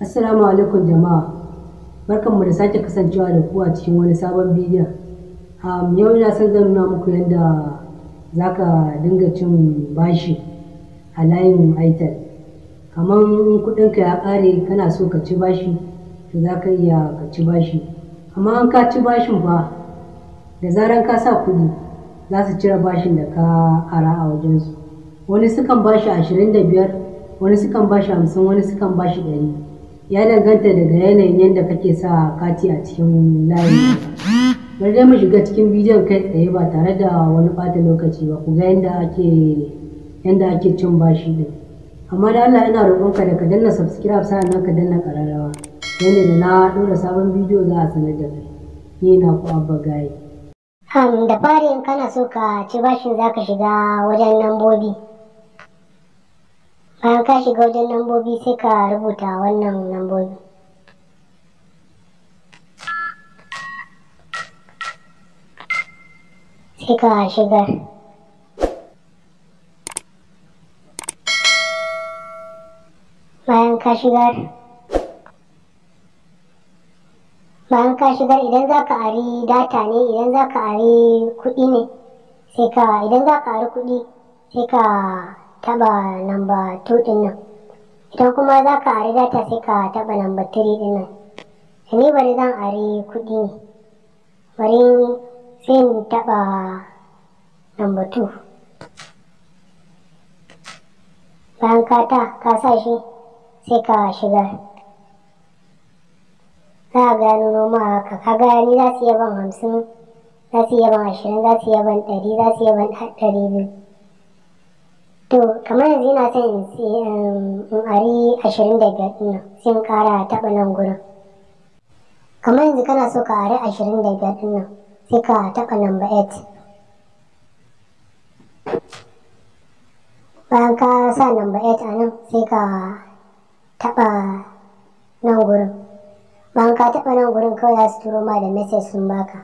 Assalamu alaikum jama'a, barkanmu da sake kasancewa da ku a cikin wani sabon bidiyon. Yau ina son zan nuna muku yadda za ka dinga cin bashi a layin Airtel. Kamar in kuɗinka ya ƙare kana so ka ci bashi, to za ka iya ka ci bashi. Amma in ka ci bashin fa, da zaran ka sa kuɗi za su cire bashin da ka ara a wajensu. Wani sukan bashi 25, wani sukan bashi 50, wani sukan bashi 100. Ya danganta daga yanayin yadda kake sa kati a cikin layin. Bari dai mu shiga cikin bidiyon kai tsaye ba tare da wani ɓata lokaci ba, ku ga yadda ake cin bashi ɗin. Amma da Allah ina roƙonka da ka danna subscribe, sa'annan ka danna ƙararrawa, yadda da na ɗora sabon bidiyo za a sanar da kai. Ni na ku Abba Gaye. Da fari, in kana so ka ci bashin, za ka shiga wajen lambobi. Bayan ka shiga wajen lambobi, sai ka rubuta wannan lambobi. Sai ka shigar. Bayan ka shigar, idan za ka ari data ne, idan za ka ari kuɗi ne, sai ka idan za ka ari kuɗi, sai ka taɓa number 2 ɗin nan. Idan kuma za ka ari data, sai ka taɓa number 3 ɗin nan. Ni bari zan ari kuɗi ne, bari sai in taɓa number 2. Bayan ka sa shi, sai ka shigar. Za a ga nuno ma haka. Ka ga ni za su iya ban 50, za su iya ban 20, za su iya ban 100, za su iya ban 200. To, kamar yanzu ina son in ari 25 ɗin nan, sai in ƙara taɓa nan gurin. Kamar yanzu kana so ka ari 25 ɗin nan, sai ka taɓa number 8. Bayan ka sa number 8 a nan, sai ka taɓa nan gurin. Bayan ka taɓa nan gurin, kawai za su turo ma da message sun baka.